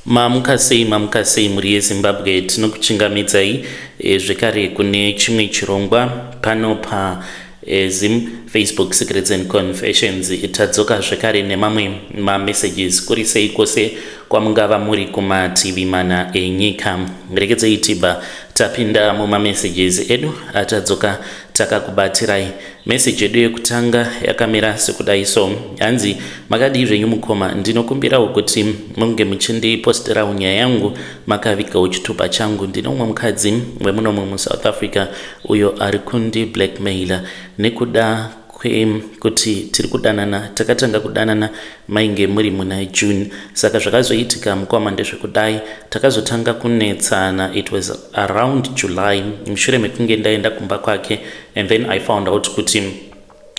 Mamuka sei, mamuka sei mhuri yeZimbabwe, tinokuchingamidzai zvekare kune chimwe chirongwa pano pa Zim Facebook Secrets and Confessions. Tadzoka zvekare nemamwe mamessages. Kuri sei kwose kwamungava muri kumativi mana enyika? Rekedzei tibva tapinda mumamessages edu atadzoka takakubatirai. Message yedu yekutanga yakamira sekudai so. Hanzi, makadii zvenyu mukoma, ndinokumbirawo kuti munge muchindiposterawo nyaya yangu makavigawo chitupa changu. Ndine umwe mukadzi wemunomu muSouth Africa uyo ari kundi blackmailer nekuda kwekuti tiri kudanana. Takatanga kudanana mainge muri muna June. Saka zvakazoitika mukoma ndezvekudai, takazotanga kunetsana, it was around July, mushure mekunge ndaenda kumba kwake and then I found out kuti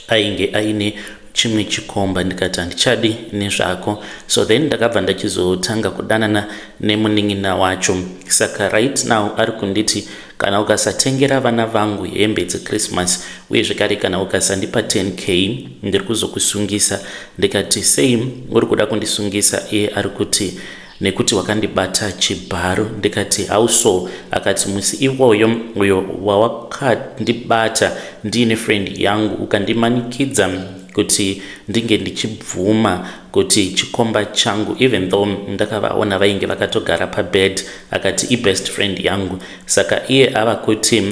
ainge aine chimwe chikomba, ndikati handichadi nezvako. So then ndakabva ndachizotanga kudanana nemunin'ina wacho. Saka right now ari kunditi kana ukasatengera vana vangu hembe dzeChristmas, uye zvekare kana ukasandipa 10K, ndiri kuzokusungisa. Ndikati, sei uri kuda kundisungisa? Iye ari kuti nekuti wakandibata chibharo. Ndikati, how so? Akati musi iwoyo uyo wawakandibata ndiine friend yangu, ukandimanikidza kuti ndinge ndichibvuma kuti chikomba changu, even though ndakavaona vainge vakatogara pabed. Akati ibest friend yangu. Saka iye ava kuti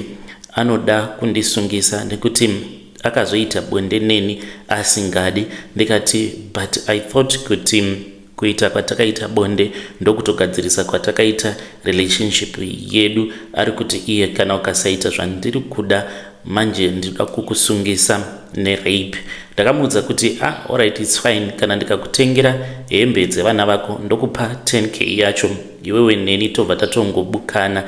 anoda kundisungisa nekuti akazoita bonde neni asingadi. Ndikati, but I thought kuti kuita kwatakaita bonde ndokutogadzirisa kwatakaita relationship yedu. Ari kuti iye kana ukasaita zvandiri kuda manje, ndinoda kukusungisa nerape. Ndakamuudza kuti, ah, alright, it's fine, kana ndikakutengera hembe dzevana vako, ndokupa 10K yacho, iwewe neni tobva tatongobukana,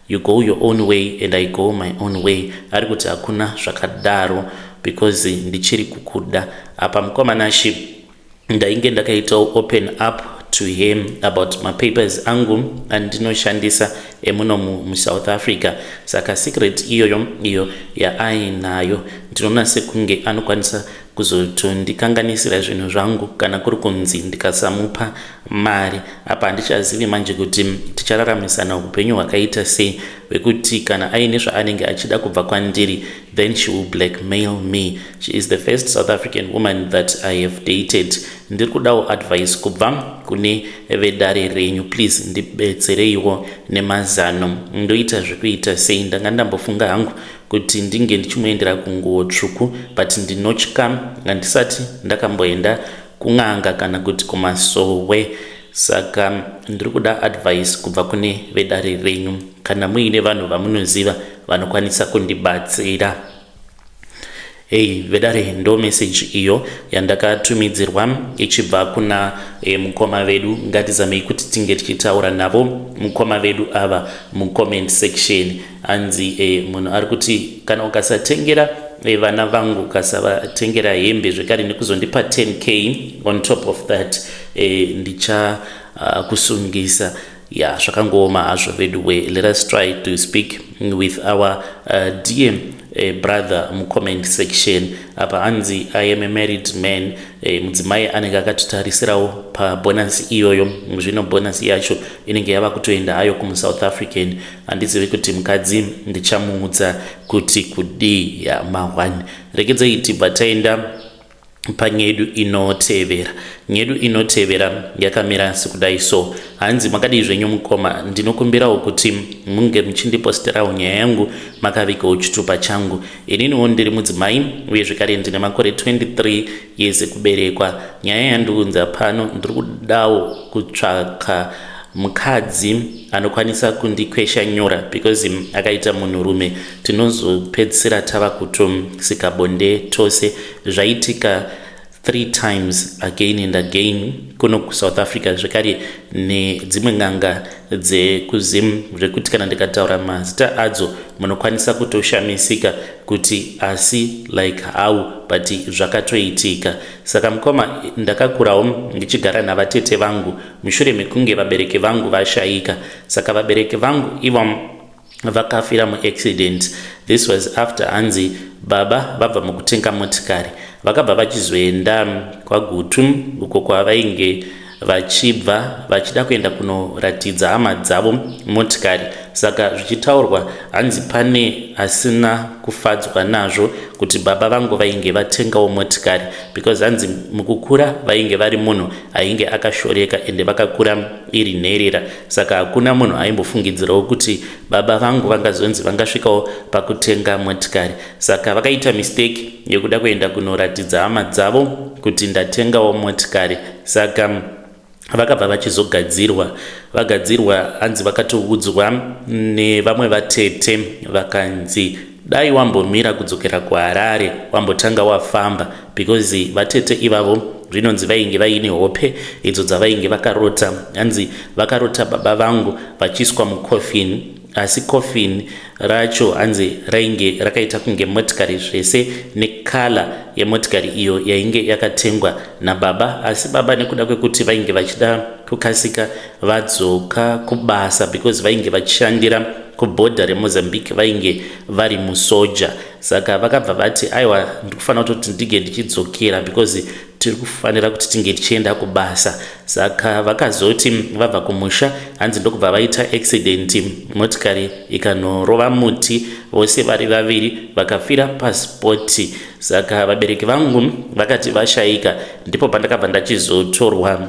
you go your own way and I go my own way. Ari kuti hakuna zvakadaro because ndichiri kukuda. Apa mukomanashi, ndainge ndakaitawo open up to him about mapapers angu andinoshandisa emuno muSouth Africa. Saka secret iyoyo iyo yaainayo, ndinoona sekunge anokwanisa kuzotondikanganisira zvinhu zvangu kana kuri kunzi ndikasamupa mari. Apa handichazivi manje kuti tichararamisana upenyu hwakaita sei, hwekuti kana aine zvaanenge achida kubva kwandiri, then she will blackmail me. She is the first South African woman that I have dated. Ndiri kudawo advice kubva kune vedare renyu. Please ndibetsereiwo nemazano, ndoita zvekuita sei? Ndanga ndambofunga hangu kuti ndinge ndichimuendera kunguo tsvuku, but ndinotya, handisati ndakamboenda kun'anga kana kuti kumasowe. Saka ndiri kuda advice kubva kune vedare renyu, kana muine vanhu vamunoziva vanokwanisa kundibatsira. Hei vedare, ndo message iyo yandakatumidzirwa ichibva kuna mukoma vedu. Ngatizamei kuti tinge tichitaura navo mukoma vedu ava mucomment section. Hanzi munhu ari kuti kana ukasatengera vana vangu, ukasavatengera hembe zvekare nekuzondipa 10K on top of that, ndichakusungisa. Ya, zvakangooma hazvo vedu we. Let us try to speak with our dear brother mucomment section. Apa hanzi, I am a married man. Mudzimai anenge akatitarisirawo pabonus iyoyo. Zvino bonus yacho inenge yava kutoenda hayo kumuSouth African. Handizivi kuti mukadzi ndichamuudza kuti kudii. Ya, ma1 rekedzei tibva taenda panyedu inotevera. Nyedu inotevera yakamira sekudai so. Hanzi, makadii zvenyu mukoma, ndinokumbirawo kuti munge muchindiposterawo nyaya yangu makavigawo chitupa changu. Ininiwo ndiri mudzimai, uye zvekare ndine makore 23 years ekuberekwa. Nyaya yandiunza pano, ndiri kudawo kutsvaka mukadzi anokwanisa kundikwesha nyora, because akaita munhurume tinozopedzisira tava kutosika bonde tose. Zvaitika three times, again and again, kuno kuSouth Africa, zvekare nedzimwe n'anga dzekuZim, zvekuti kana ndikataura mazita adzo munokwanisa kutoshamisika kuti asi like how, but zvakatoitika. Saka mukoma, ndakakurawo ndichigara navatete vangu mushure mekunge vabereki vangu vashayika. Saka vabereki vangu ivo vakafira muaccident. This was after hanzi baba vabva mukutenga motikari, vakabva vachizoenda kwaGutu uko kwavainge. vachibva vachida kuenda kunoratidza hama dzavo motikari. Saka zvichitaurwa hanzi pane asina kufadzwa nazvo kuti baba vangu vainge vatengawo motikari, because hanzi mukukura vainge vari munhu ainge akashoreka ende vakakura iri nherera. Saka hakuna munhu aimbofungidzirawo kuti baba vangu vangazonzi vangasvikawo pakutenga motikari. Saka vakaita mistake yekuda kuenda kunoratidza hama dzavo kuti ndatengawo motikari. Saka vakabva vachizogadzirwa, vagadzirwa hanzi vakatoudzwa nevamwe vatete, vakanzi dai wambomira kudzokera kuHarare, wambotanga wafamba, because vatete ivavo zvinonzi vainge vaine hope idzo dzavainge vakarota. Hanzi vakarota baba vangu vachiiswa mucoffin, asi coffin racho hanzi rainge rakaita kunge motikari zvese necolour yemotikari iyo yainge yakatengwa nababa. Asi baba, nekuda kwekuti vainge vachida kukasika vadzoka kubasa, because vainge vachishandira kubhodha reMozambique, vainge vari musoja, saka vakabva vati, "Aiwa, ndikufanira kutoti ndige ndichidzokera because tiri kufanira kuti tinge tichienda kubasa." Saka vakazoti vabva kumusha, hanzi ndokubva vaita accident, motikari ikanorova muti, vose vari vaviri vakafira paspot. Saka vabereki vangu vakati vashayika, ndipo pandakabva ndachizotorwa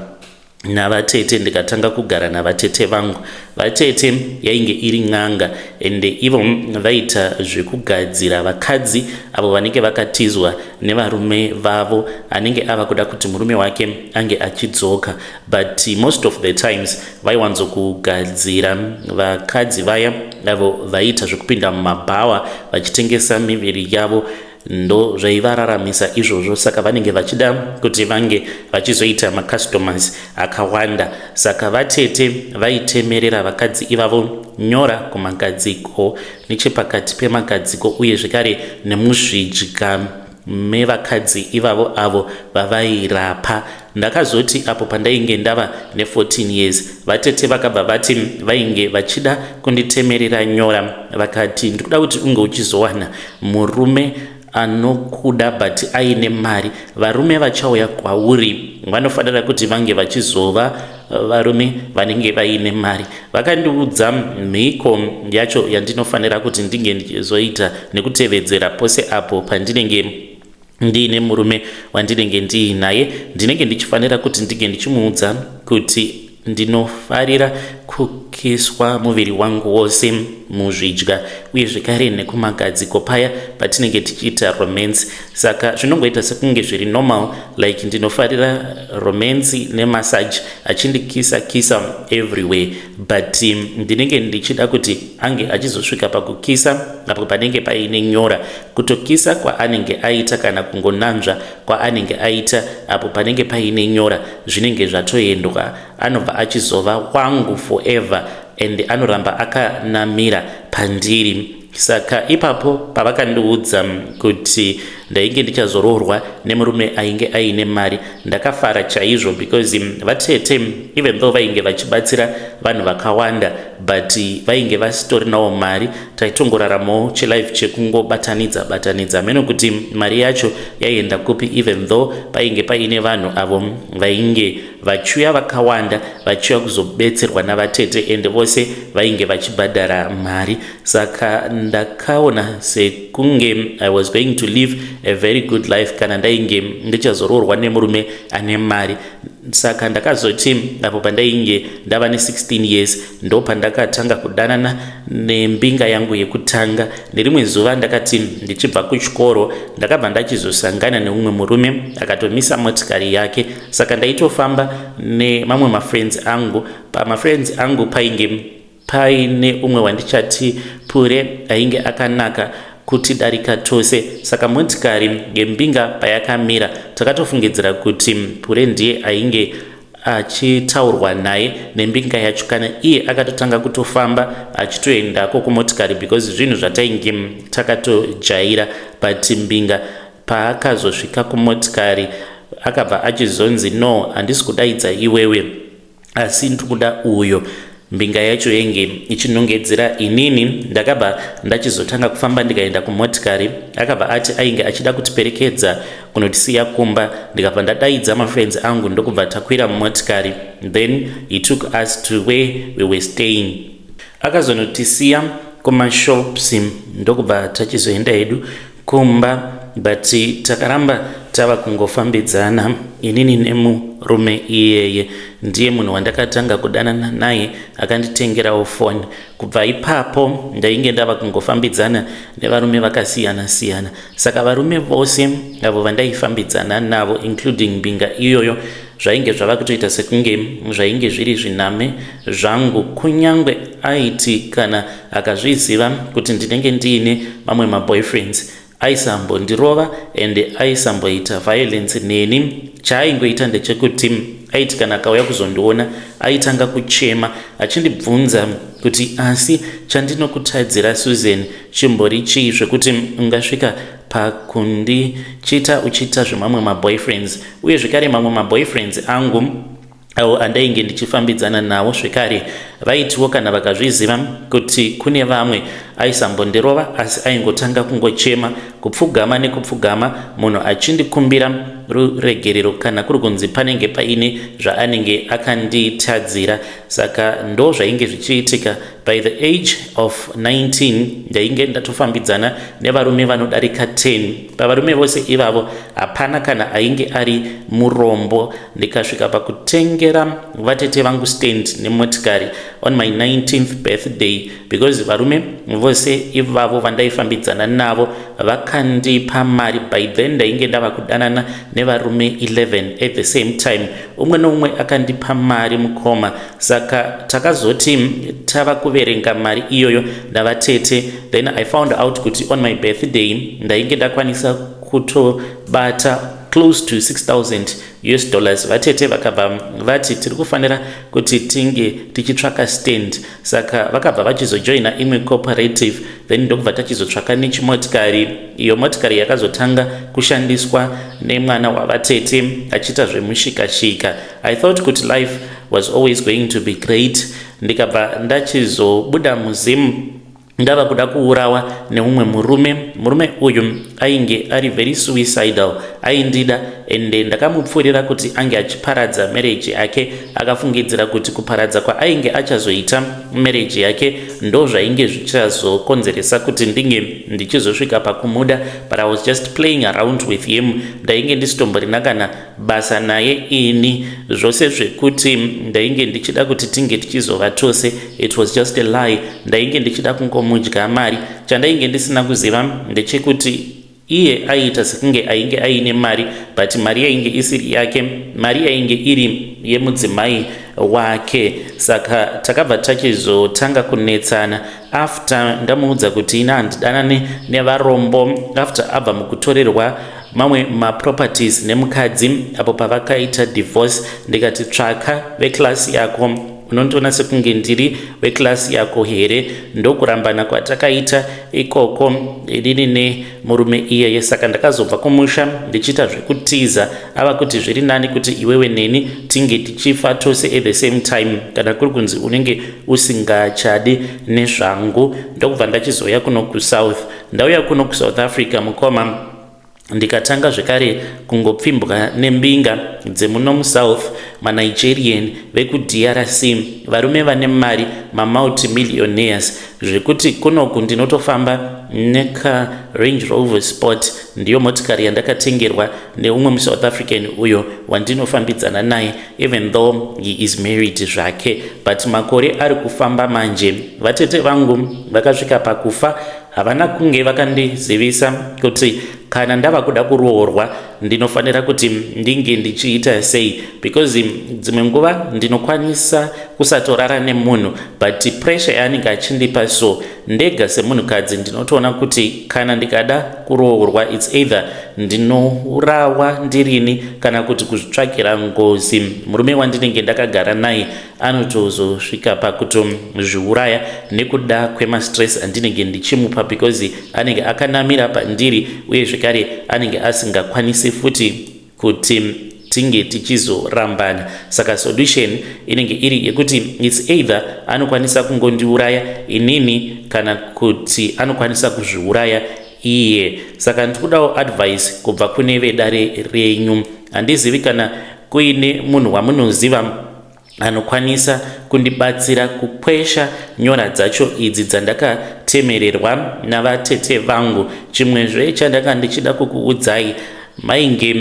navatete, ndikatanga kugara navatete vangu. Vatete yainge iri n'anga, ende ivo vaita zvekugadzira vakadzi avo vanenge vakatizwa nevarume vavo, anenge ava kuda kuti murume wake ange achidzoka. But most of the times vaiwanzokugadzira vakadzi vaya avo vaiita zvekupinda mumabhawa vachitengesa miviri yavo. Ndo zvaivararamisa izvozvo. Saka vanenge vachida kuti vange vachizoita macustomers akawanda. Saka vatete vaitemerera vakadzi ivavo nyora kumagadziko, nechepakati pemagadziko, uye zvekare nemuzvidya mevakadzi ivavo avo vavairapa. Ndakazoti apo pandainge ndava ne14 years, vatete vakabva vati vainge vachida kunditemerera nyora. Vakati, "Ndikuda kuti unge uchizowana murume anokuda but aine mari. Varume vachauya kwauri vanofanira kuti vange vachizova varume vanenge vaine mari." Vakandiudza mhiko yacho yandinofanira kuti ndinge ndichizoita nekutevedzera pose apo pandinenge ndiine murume wandinenge ndiinaye. Ndinenge ndichifanira kuti ndinge ndichimuudza kuti ndinofarira kukiswa muviri wangu wose, muzvidya uye zvekare nekumagadziko paya patinenge tichiita romance. Saka zvinongoita sekunge zviri normal, like ndinofarira romance nemassage, achindikisa kisa everywhere, but ndinenge ndichida kuti ange achizosvika pakukisa apo panenge paine nyora. Kutokisa kwaanenge aita kana kungonanzva kwaanenge aita apo panenge paine nyora, zvinenge zvatoendwa, anobva achizova wangu forever and anoramba akanamira pandiri. Saka ipapo pavakandiudza kuti ndainge ndichazoroorwa nemurume ainge aine mari, ndakafara chaizvo, because vatete, even though vainge vachibatsira vanhu vakawanda, but vainge vasitorinawo mari. Taitongoraramawo chilife chekungobatanidza batanidza, meno kuti mari yacho yaienda kupi, even though painge paine vanhu avo vainge vachiuya vakawanda vachiuya kuzobetserwa navatete, ende vose vainge vachibhadhara mari. Saka ndakaona sekunge I was going to live a very good life kana ndainge ndichazoroorwa nemurume ane mari. Saka ndakazoti apo pandainge ndava ne16 years, ndo pandakatanga kudanana nembinga yangu yekutanga. Nerimwe zuva ndakati ndichibva kuchikoro, ndakabva ndachizosangana neumwe murume akatomisa motikari yake. Saka ndaitofamba nemamwe mafriends angu. Pamafriends angu painge paine umwe wandichati Pure, ainge akanaka kutidarika tose. Saka motikari yembinga payakamira, takatofungidzira kuti Pure ndiye ainge achitaurwa naye nembinga yacho. Kana iye akatotanga kutofamba achitoendako kumotikari, because zvinhu zvatainge takatojaira. But mbinga paakazosvika kumotikari, akabva achizonzi, "No, handisi kudaidza iwewe, asi ndikuda uyo." Mbinga yacho yainge ichinongedzera inini. Ndakabva ndachizotanga kufamba ndikaenda kumotikari. Akabva ati ainge achida kutiperekedza kunotisiya kumba. Ndikabva ndadaidza mafriends angu ndokubva takwira mumotikari. Then he took us to where we were staying. Akazonotisiya kumashops ndokubva tachizoenda hedu kumba, but takaramba tava kungofambidzana inini nemurume iyeye. Ndiye munhu wandakatanga kudanana naye akanditengerawo foni. Kubva ipapo ndainge ndava kungofambidzana nevarume vakasiyana siyana. Saka varume vose avo vandaifambidzana navo, including mbinga iyoyo, zvainge zvava kutoita sekunge zvainge zviri zviname zvangu. Kunyange aiti kana akazviziva kuti ndinenge ndiine mamwe maboyfriends, aisambondirova and aisamboita violence neni. Chaaingoita ndechekuti aiti kana akauya kuzondiona, aitanga kuchema achindibvunza kuti, "Asi chandinokutadzira, Susan, chimbori chii zvekuti ungasvika pakundichita uchiita zvemamwe maboyfriends?" Uye zvekare mamwe maboyfriends angu avo andainge ndichifambidzana navo zvekare vaitiwo kana vakazviziva kuti kune vamwe, aisambondirova, asi aingotanga kungochema, kupfugama nekupfugama munhu achindikumbira ruregerero kana kuri kunzi panenge paine zvaanenge akanditadzira. Saka ndo zvainge zvichiitika. By the age of 19 ndainge ndatofambidzana nevarume vanodarika 10. Pavarume vose ivavo hapana kana ainge ari murombo. Ndikasvika pakutengera vatete vangu stand nemotikari on my 19th birthday, because varume vose ivavo vandaifambidzana navo vakandipa mari. By then ndainge ndava kudanana nevarume 11 at the same time. Umwe neumwe akandipa mari, mukoma. Saka takazoti tava kuverenga mari iyoyo ndavatete, then I found out kuti on my birthday ndainge ndakwanisa kutobata close to US$6000. Vatete vakabva vati tiri kufanira kuti tinge tichitsvaka stand. Saka vakabva vachizojoina imwe cooperative, then ndokubva tachizotsvaka nechimotikari. Iyo motikari yakazotanga kushandiswa nemwana wavatete achiita zvemushikashika. I thought kuti life was always going to be great. Ndikabva ndachizobuda muZimu ndava kuda kuurawa neumwe murume. Murume uyu ainge ari very suicidal. Aindida ende ndakamupfuurira kuti ange achiparadza marriage yake. Akafungidzira kuti kuparadza kwaainge achazoita marriage yake ndo zvainge zvichazokonzeresa kuti ndinge ndichizosvika pakumuda, but I was just playing around with him. Ndainge ndisitomborina kana basa naye ini. Zvose zvekuti ndainge ndichida kuti tinge tichizova tose, it was just a lie. Ndainge ndichida kungomudya mari. Chandainge ndisina kuziva ndechekuti iye aiita sekunge ainge aine mari, but mari yainge isiri yake, mari yainge iri yemudzimai wake. Saka takabva tachizotanga kunetsana after ndamuudza kuti ina handidanane nevarombo, after abva mukutorerwa mamwe maproperties nemukadzi apo pavakaita divorce. Ndikati, "Tsvaka veclass yako. Unondiona sekunge ndiri weclass yako here?" Ndokurambana kwatakaita ikoko inini nemurume iyeye. Saka ndakazobva kumusha ndichiita zvekutiza. Ava kuti zviri nani kuti iwewe neni tinge tichifa tose at the same time kana kuri kunzi unenge usingachadi nezvangu. Ndokubva ndachizouya kuno kuSouth. Ndauya kuno kuSouth Africa, mukoma, ndikatanga zvekare kungopfimbwa nembinga dzemuno muSouth, maNigerian, vekuDRC, varume vane mari, mamultimillionaires, zvekuti kunoku ndinotofamba nekaRange Rover Sport. Ndiyo motikari yandakatengerwa neumwe muSouth African uyo wandinofambidzana naye, even though he is married zvake. But makore ari kufamba manje. Vatete vangu vakasvika pakufa, havana kunge vakandizivisa kuti kana ndava kuda kuroorwa ndinofanira kuti ndinge ndichiita sei, because dzimwe nguva ndinokwanisa kusatorara nemunhu, but pressure yaanenge achindipa, so ndega semunhukadzi ndinotoona kuti kana ndikada kuroorwa, it's either ndinourawa ndirini kana kuti kuzvitsvakira ngozi. Murume wandinenge ndakagara naye anotozosvika pakutozviuraya nekuda kwemastress andinenge ndichimupa, because anenge akanamira pandiri, uye zvekare anenge asingakwanisi futi kuti tinge tichizorambana. Saka solution inenge iri yekuti its either anokwanisa kungondiuraya inini kana kuti anokwanisa kuzviuraya iye. Saka ndikudawo advice kubva kune vedare renyu. Handizivi kana kuine munhu wamunoziva anokwanisa kundibatsira kukwesha nyora dzacho idzi dzandakatemererwa navatete vangu. Chimwezve chandanga ndichida kukuudzai, mainge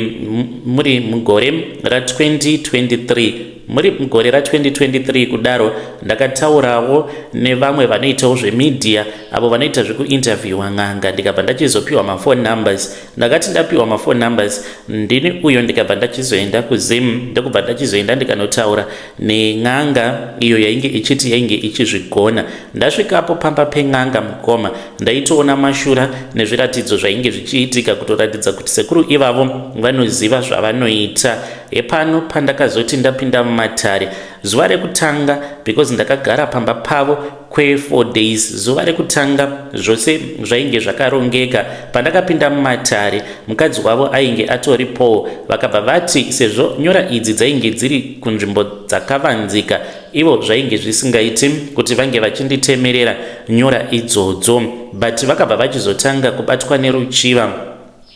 muri mugore ra2023, muri mugore ra2023 kudaro, ndakataurawo nevamwe vanoitawo zvemedia, avo vanoita zvekuinterviewa n'anga, ndikabva ndachizopiwa maphone numbers. Ndakati ndapiwa maphone numbers, ndini uyo ndikabva ndachizoenda kuZim, ndokubva ndachizoenda ndikanotaura nen'anga iyo yainge ichiti yainge ichizvigona. Ndasvikapo pamba pen'anga, mukoma, ndaitoona mashura nezviratidzo zvainge zvichiitika, kutoratidza kuti sekuru ivavo vanoziva zvavanoita. Hepano pandakazoti ndapinda mumatare zuva rekutanga, because ndakagara pamba pavo kwe4 days. Zuva rekutanga zvose zvainge zvakarongeka. Pandakapinda mumatare, mukadzi wavo ainge atoripowo. Vakabva vati sezvo nyora idzi dzainge dziri kunzvimbo dzakavanzika, ivo zvainge zvisingaiti kuti vange vachinditemerera nyora idzodzo, but vakabva vachizotanga kubatwa neruchiva.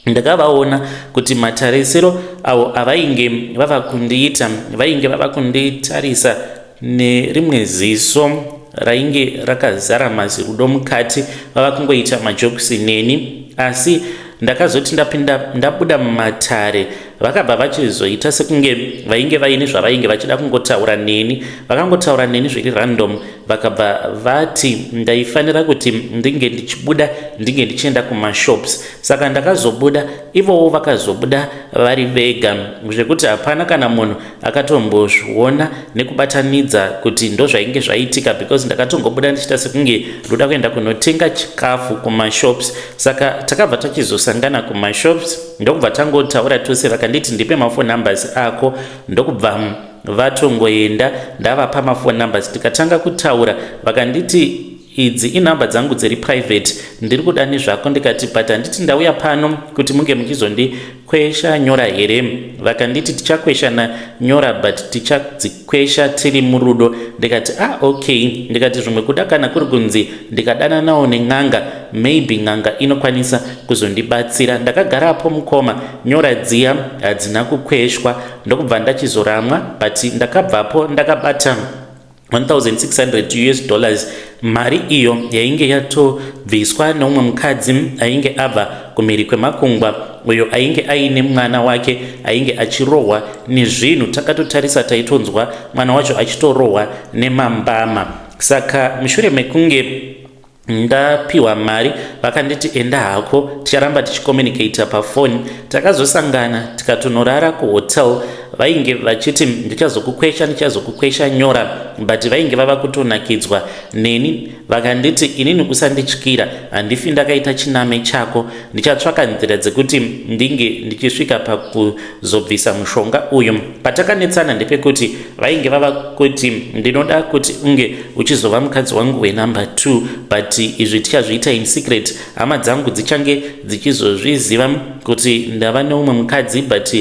Ndakavaona kuti matarisiro avo avainge vava kundiita, vainge vava kunditarisa nerimwe ziso rainge rakazara mazirudo mukati, vava kungoita majokes neni. Asi ndakazoti ndapinda, ndabuda mumatare, vakabva vachizoita sekunge vainge vaine zvavainge vachida kungotaura neni. Vakangotaura neni zviri random, vakabva vati ndaifanira kuti ndinge ndichibuda, ndinge ndichienda kumashops. Saka ndakazobuda, ivowo vakazobuda vari vega, zvekuti hapana kana munhu akatombozviona nekubatanidza kuti ndozvainge zvaitika, because ndakatongobuda ndichiita sekunge ndoda kuenda kunotenga chikafu kumashops. Saka takabva tachizosangana kumashops, ndokubva tangotaura tose. Vakanditi ndipe maphone numbers ako, ndokubva vatongoenda. Ndavapa maphone numbers, tikatanga kutaura. Vakanditi idzi inhamba dzangu dziri private, ndiri kuda nezvako. Ndikati, but handiti ndauya pano kuti munge muchizondikwesha nyora here? Vakanditi tichakweshana nyora, but tichadzikwesha tiri murudo. Ndikati, ah, okay. Ndikati zvimwe kuda kana kuri kunzi ndikadananawo nen'anga, maybe n'anga inokwanisa kuzondibatsira. Ndakagarapo, mukoma, nyora dziya hadzina kukweshwa, ndokubva ndachizoramwa, but ndakabvapo ndakabata 1600 US dollars, mari iyo yainge yatobviswa neumwe mukadzi ainge abva kumhiri kwemakungwa, uyo ainge aine mwana wake ainge achirohwa nezvinhu. Takatotarisa, taitonzwa mwana wacho achitorohwa nemambama. Saka mushure mekunge ndapiwa mari, vakanditi enda hako, ticharamba tichicommunicata pafoni. Takazosangana, tikatonorara kuhotel. Vainge vachiti ndichazokukwesha, ndichazokukwesha nyora, but vainge vava kutonakidzwa neni. Vakanditi inini usandityira, handifi ndakaita chiname chako, ndichatsvaka nzira dzekuti ndinge ndichisvika pakuzobvisa mushonga uyu. Patakanetsana ndepekuti vainge vava kuti ndinoda kuti unge uchizova mukadzi wangu wenumber 2, but izvi tichazviita in secret. Hama dzangu dzichange dzichizozviziva kuti ndava neumwe mukadzi, but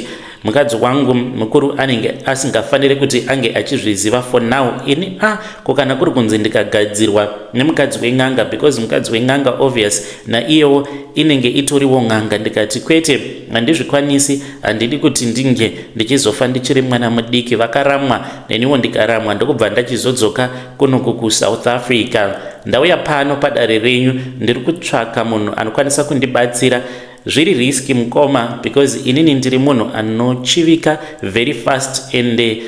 mukadzi wangu mukuru anenge asingafaniri kuti ange achizviziva for now. Ini, a ah, ko kana kuri kunzi ndikagadzirwa nemukadzi wen'anga, because mukadzi wen'anga obvious naiyewo inenge itoriwo n'anga? Ndikati kwete, handizvikwanisi, handidi kuti ndinge ndichizofa ndichiri mwana mudiki. Vakaramwa, neniwo ndikaramwa, ndokubva ndachizodzoka kunoku kuSouth Africa. Ndauya pano padare renyu, ndiri kutsvaka munhu anokwanisa kundibatsira. Zviri risky, mukoma, because inini ndiri munhu anochivika very fast, and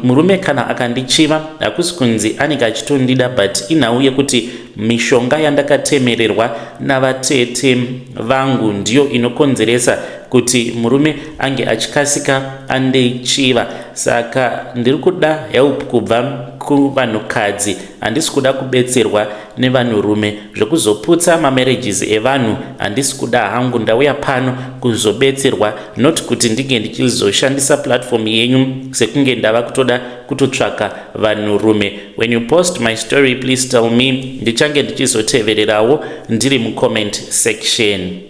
murume kana akandichiva, hakusi kunzi anenge achitondida, but inhau yekuti mishonga yandakatemererwa navatete vangu ndiyo inokonzeresa kuti murume ange achikasika andichiva. Saka ndiri kuda help kubva kuvanhukadzi, handisi kuda kubetserwa nevanhurume. Zvekuzoputsa mamarriages evanhu handisi kuda hangu. Ndauya pano kuzobetserwa, not kuti ndinge ndichizoshandisa platform yenyu sekunge ndava kutoda kutotsvaka vanhurume. When you post my story, please tell me, ndichange ndichizotevererawo ndiri mucomment section.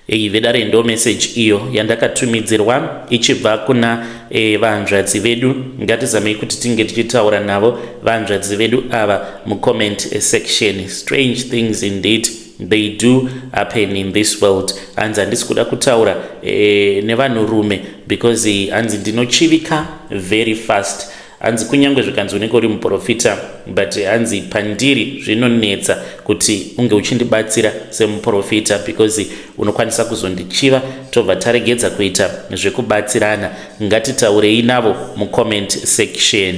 Eyi vedare ndo message iyo yandakatumidzirwa ichibva kuna e, vanzvadzi vedu. Ngatizamei kuti tinge tichitaura navo vanzvadzi vedu ava mucomment section. Strange things indeed, they do happen in this world. Hanzi handisi kuda kutaura e, nevanhurume because hanzi ndinochivika very fast. Hanzi kunyange zvikanzi unenge uri muprofita, but hanzi pandiri zvinonetsa kuti unge uchindibatsira semuprofita because unokwanisa kuzondichiva, tobva taregedza kuita zvekubatsirana. Ngatitaurei navo mucomment section.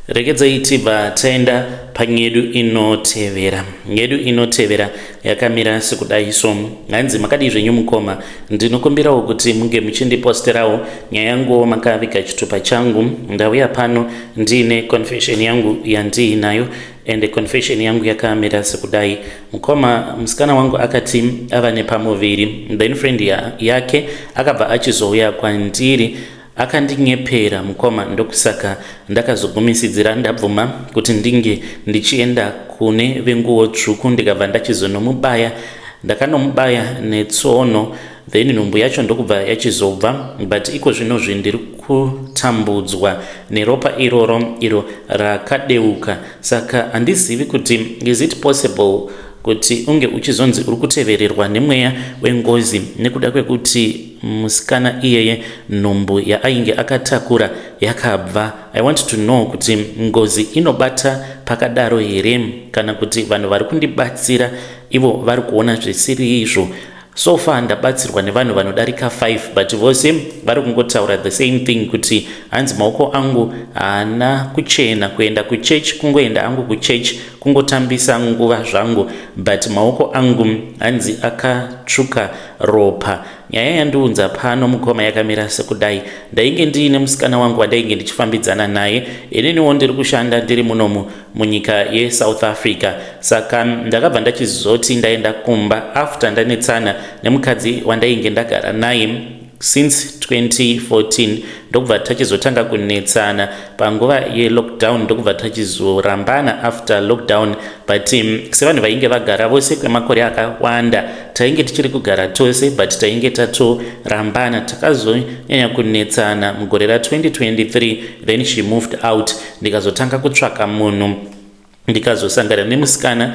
Regedzai tibva taenda panyedu inotevera. Nyedu inotevera yakamira sekudai so. Hanzi, "Makadii zvenyu mukoma? Ndinokumbirawo kuti munge muchindiposterawo nyaya yanguwo makaviga chitupa changu. Ndauya pano ndiine confession yangu yandiinayo, ende confession yangu yakamira sekudai. Mukoma, musikana wangu akati ava nepamuviri, then friend yake akabva achizouya kwandiri akandinyepera. Mukoma, ndokusaka ndakazogumisidzira ndabvuma kuti ndinge ndichienda kune venguo tsvuku, ndikabva ndachizonomubaya. Ndakanomubaya netsono, then nhumbu yacho ndokubva yachizobva, but iko zvinozvi ndiri kutambudzwa neropa iroro iro rakadeuka. Saka handizivi kuti is it possible kuti unge uchizonzi uri kutevererwa nemweya wengozi nekuda kwekuti musikana iyeye nhumbu yaainge akatakura yakabva. I want to know kuti ngozi inobata pakadaro here, kana kuti vanhu vari kundibatsira ivo vari kuona zvisiri izvo. So far ndabatsirwa nevanhu vanodarika 5, but vose vari kungotaura the same thing, kuti hanzi maoko angu haana kuchena. Kuenda kuchechi, kungoenda angu kuchechi kungotambisa nguva zvangu, but maoko angu hanzi akatsvuka ropa. Nyaya yandiunza pano, mukoma, yakamira sekudai. Ndainge ndiine musikana wangu wandainge ndichifambidzana naye. Ininiwo ndiri kushanda ndiri munomu munyika yeSouth Africa. Saka ndakabva ndachizoti ndaenda kumba after ndanetsana nemukadzi wandainge ndagara naye since 2014. Ndokubva tachizotanga kunetsana panguva yelockdown, ndokubva tachizorambana after lockdown. But sevanhu vainge vagara vose kwemakore akawanda, tainge tichiri kugara tose, but tainge tatorambana. Takazonyanya kunetsana mugore ra2023, then she moved out. Ndikazotanga kutsvaka munhu, ndikazosangana nemusikana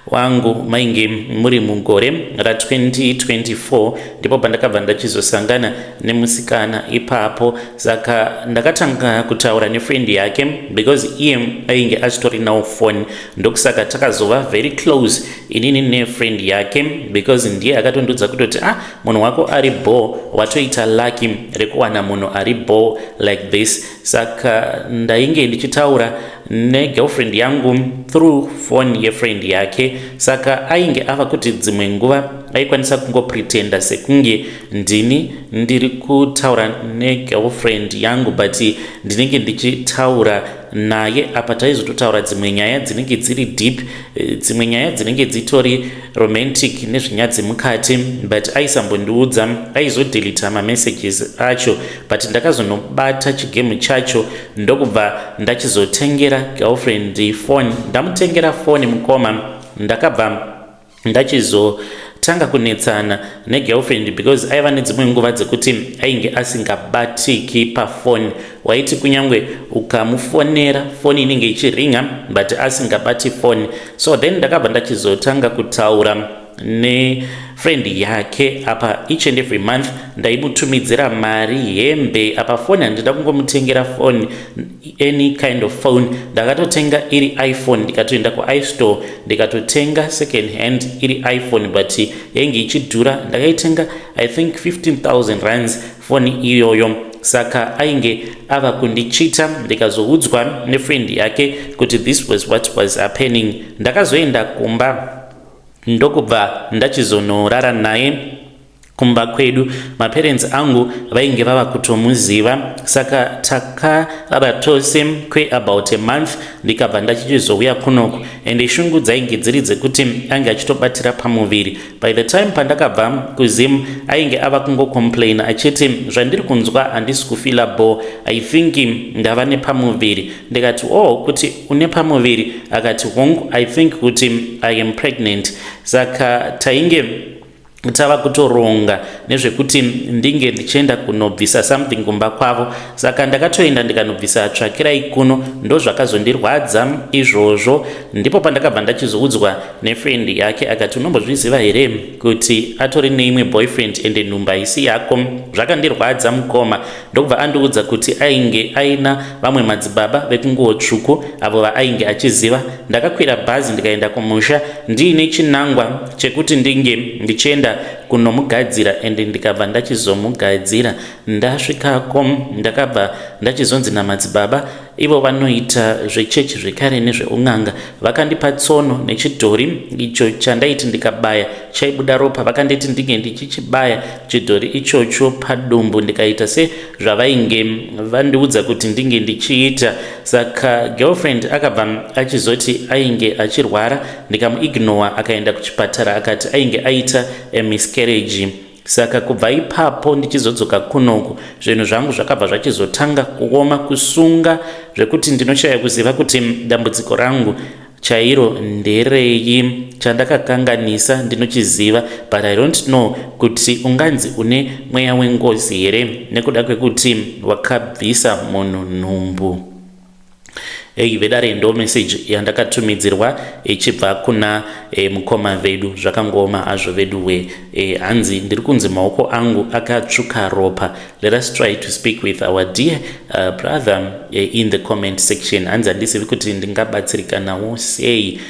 wangu. Mainge muri mugore ra2024, ndipo pandakabva ndachizosangana nemusikana ipapo. Saka ndakatanga kutaura nefriend yake because iye ainge achitorinawo phone. Ndokusaka takazova very close inini nefriend yake, because ndiye akatondudza kutoti, 'Ah, munhu wako ari bo, watoita lucky rekuwana munhu ari bo like this.' Saka ndainge ndichitaura negirlfriend yangu through phone yefriend yake. Saka ainge ava kuti dzimwe nguva aikwanisa kungopretenda sekunge ndini ndiri kutaura negirlfriend yangu, but ndinenge ndichitaura naye. Apa taizototaura dzimwe nyaya dzinenge dziri deep, dzimwe nyaya dzinenge dzitori romantic nezvinyadzi mukati, but aisambondiudza, aizodelita mamessages acho. But ndakazonobata chigame chacho, ndokubva ndachizotengera girlfriend phone. Ndamutengera foni, mukoma, ndakabva ndachizotanga kunetsana negirlfriend because aiva nedzimwe nguva dzekuti ainge asingabatiki pafoni. Waiti kunyange ukamufonera, foni inenge ichiringa, but asingabati foni. So then ndakabva ndachizotanga kutaura nefriend yake. Apa each and every month ndaimutumidzira mari, hembe. Apa foni handida kungomutengera foni, any kind of phone. Ndakatotenga iri iPhone, ndikatoenda kuiStore, ndikatotenga second hand iri iPhone, but yainge ichidhura. Ndakaitenga, I think, 15,000 rands foni iyoyo. Saka ainge ava kundichita. Ndikazoudzwa nefriend yake kuti this was what was happening. Ndakazoenda kumba, ndokubva ndachizonorara naye kumba kwedu. Maparents angu vainge vava kutomuziva. Saka takarara tose kweabout a month, ndikabva ndachichizouya kunoku. Ende shungu dzainge dziri dzekuti ange achitobatira pamuviri. By the time pandakabva kuZim, ainge ava kungocomplaina achiti, 'Zvandiri kunzwa handisi kufeela bo, I think ndava nepamuviri.' Ndikati, 'Oh, kuti une pamuviri?' Akati, 'Hongu, I think kuti I am pregnant.' Saka tainge Tava kutoronga nezvekuti ndinge ndichienda kunobvisa something kumba kwavo, saka ndakatoenda ndikanobvisa tsvakirai kuno. Ndozvakazondirwadza izvozvo. Ndipo pandakabva ndachizoudzwa nefriend yake, akati, "Unombozviziva here kuti atori neimwe boyfriend ende nhumbu haisi yako?" Zvakandirwadza, mukoma. Ndokubva andiudza kuti ainge aina vamwe madzibaba vekunguo tsvuku avo vaainge achiziva. Ndakakwira bhazi ndikaenda kumusha ndiine chinangwa chekuti ndinge ndichienda kunomugadzira, ende ndikabva ndachizomugadzira. Ndasvikako, ndakabva ndachizonzi namadzibaba ivo vanoita zvechechi zvekare nezveun'anga, vakandipa tsono nechidhori icho chandaiti ndikabaya chaibuda ropa. Vakanditi ndinge ndichichibaya chidhori ichocho padumbu, ndikaita sezvavainge vandiudza kuti ndinge ndichiita. Saka girlfriend akabva achizoti ainge achirwara, ndikamuignora. Akaenda kuchipatara, akati ainge aita miscarriage. Saka kubva ipapo ndichizodzoka kunoku, zvinhu zvangu zvakabva zvachizotanga kuoma, kusunga zvekuti ndinoshaya kuziva kuti dambudziko rangu chairo nderei. Chandakakanganisa ndinochiziva, but I don't know kuti unganzi une mweya wengozi here nekuda kwekuti wakabvisa munhu nhumbu. Ei vedare, ndo message yandakatumidzirwa ichibva kuna mukoma vedu. Zvakangooma hazvo vedu we. Hanzi ndiri kunzi maoko angu akatsvuka ropa. Let us try to speak with our dear brother in the comment section. Hanzi handizivi kuti ndingabatsirikanawo sei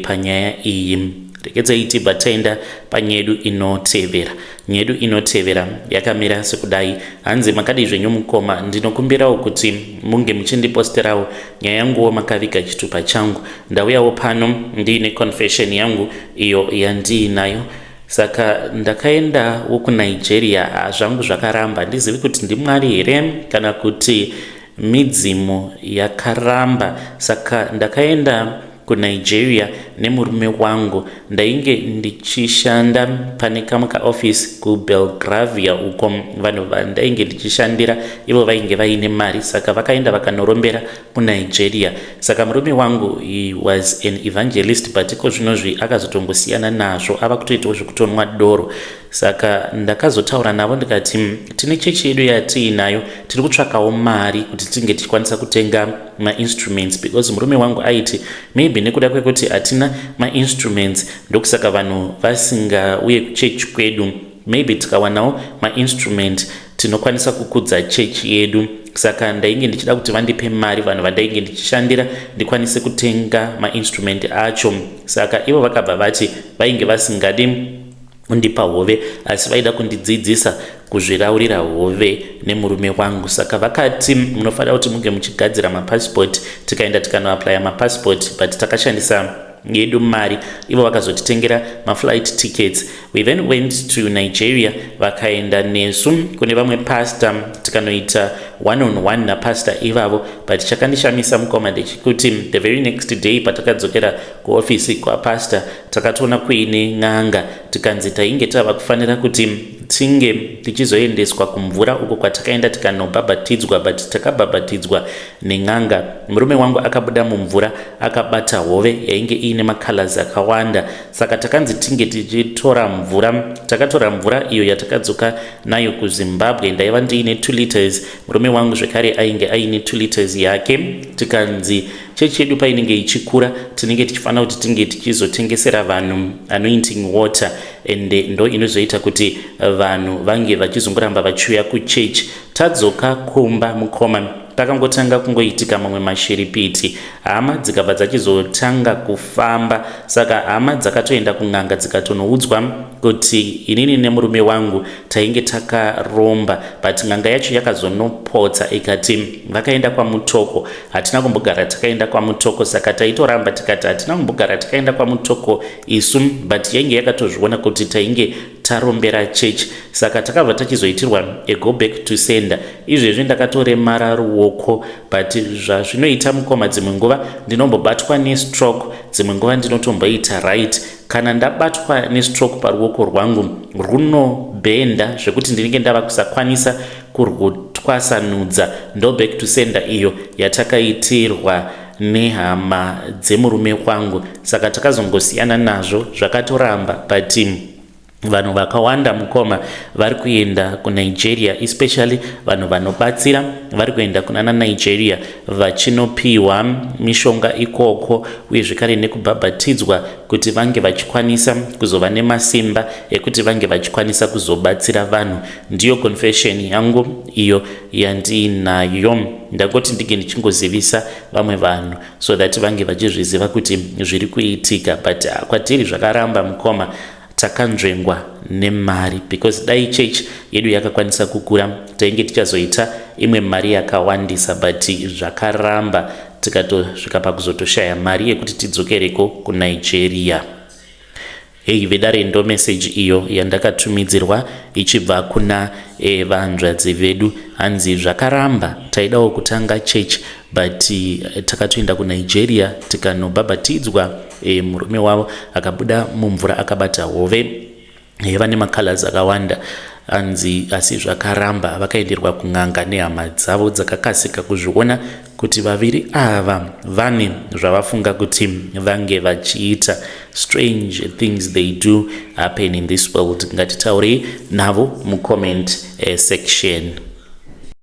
panyaya iyi. Regedzai tibva taenda panyaya yedu inotevera. Nyaya yedu inotevera yakamira sekudai. Hanzi, "Makadii zvenyu mukoma? Ndinokumbirawo kuti munge muchindiposterawo nyaya yanguwo makaviga chitupa changu. Ndauyawo pano ndiine confession yangu iyo yandiinayo. Saka ndakaendawo kuNigeria, zvangu zvakaramba. Handizivi kuti ndiMwari here kana kuti midzimu yakaramba. Saka ndakaenda kuNigeria nemurume wangu. Ndainge ndichishanda pane kamwe kaofisi kuBelgravia uko. Vanhu vandainge ndichishandira ivo vainge vaine mari, saka vakaenda vakanorombera kuNigeria. Saka murume wangu, he was an evangelist, but iko zvinozvi akazotongosiyana nazvo, ava kutoitawo zvekutonwa doro. Saka ndakazotaura navo ndikati, tine chechi yedu yatiinayo, tiri kutsvakawo mari kuti tinge tichikwanisa kutenga mainstruments, because murume wangu aiti maybe nekuda kwekuti hatina mainstruments ndokusaka vanhu vasingauye kuchechi kwedu. Maybe tikawanawo mainstrument tinokwanisa kukudza chechi yedu. Saka ndainge ndichida kuti vandipe mari vanhu vandainge ndichishandira, ndikwanise kutenga mainstrument acho. Saka ivo vakabva vati vainge vasingadi kundipa hove, asi vaida kundidzidzisa kuzviraurira hove nemurume wangu. Saka vakati munofanira kuti munge muchigadzira mapasipoti. Tikaenda tikanoaplya mapasipoti, but takashandisa yedu mari. Ivo vakazotitengera maflight tickets. We then went to Nigeria, vakaenda nesu kune vamwe pastor, tikanoita one on one napastor ivavo. But chakandishamisa, mukoma, ndechekuti the very next day patakadzokera kuofisi kwapastor, takatoona kuine n'anga. Tikanzi tainge tava kufanira kuti tinge tichizoendeswa kumvura, uko kwatakaenda tikanobhabhatidzwa, but takabhabhatidzwa nen'anga. Murume wangu akabuda mumvura akabata hove yainge iine macolors akawanda. Saka takanzi tinge tichitora mvura. Takatora mvura iyo yatakadzoka nayo kuZimbabwe. Ndaiva ndiine 2 liters, murume wangu zvekare ainge aine 2 liters yake. Tikanzi chechi yedu painenge ichikura, tinenge tichifanira kuti tinge tichizotengesera vanhu anointing water, ende ndo inozoita kuti vanhu vange vachizongoramba vachiuya kuchechi. Tadzoka kumba, mukoma, pakangotanga kungoitika mamwe mashiripiti. Hama dzikabva dzachizotanga kufamba. Saka hama dzakatoenda kun'anga, dzikatonoudzwa kuti inini nemurume wangu tainge takaromba. But n'anga yacho yakazonopotsa ikati vakaenda kwaMutoko. Hatina kumbogara takaenda kwaMutoko. Saka taitoramba tikati hatina kumbogara takaenda kwaMutoko isu, but yainge yakatozviona kuti tainge tarombera chechi. Saka takabva tachizoitirwa a go back to sender. Izvezvi ndakatoremara ruoko, but zvazvinoita, mukoma, dzimwe nguva ndinombobatwa nestroke, dzimwe nguva ndinotomboita right. Kana ndabatwa nestroke, paruoko rwangu runobhenda zvekuti ndinenge ndava kusakwanisa kurwutwasanudza. Ndo back to sender iyo yatakaitirwa nehama dzemurume wangu. Saka takazongosiyana nazvo, zvakatoramba, but Vanhu vakawanda mukoma vari kuenda kuNigeria, especially vanhu vanobatsira vari kuenda kunana Nigeria vachinopiwa mishonga ikoko, uye zvekare nekubhabhatidzwa kuti vange vachikwanisa kuzova nemasimba ekuti vange vachikwanisa kuzobatsira vanhu. Ndiyo confession yangu iyo yandiinayo. Ndangoti ndinge ndichingozivisa vamwe vanhu so that vange vachizviziva kuti zviri kuitika, but kwatiri zvakaramba mukoma. Takanzvengwa nemari because dai church yedu yakakwanisa kukura, tainge tichazoita imwe mari yakawandisa, but zvakaramba, tikatosvika pakuzotoshaya mari yekuti tidzokereko kuNigeria. Hei vedare, ndo meseji iyo yandakatumidzirwa ichibva kuna vanzvadzi vedu. Hanzi zvakaramba, taidawo kutanga church, but takatoenda kuNigeria tikanobhabhatidzwa. Murume wavo akabuda mumvura akabata hove yaiva nemacolors akawanda. Anzi asi zvakaramba, vakaenderwa kun'anga nehama dzavo dzakakasika kuzviona kuti vaviri ava vane zvavafunga kuti vange vachiita. Strange things, they do happen in this world. Ngatitaurei navo mucomment section.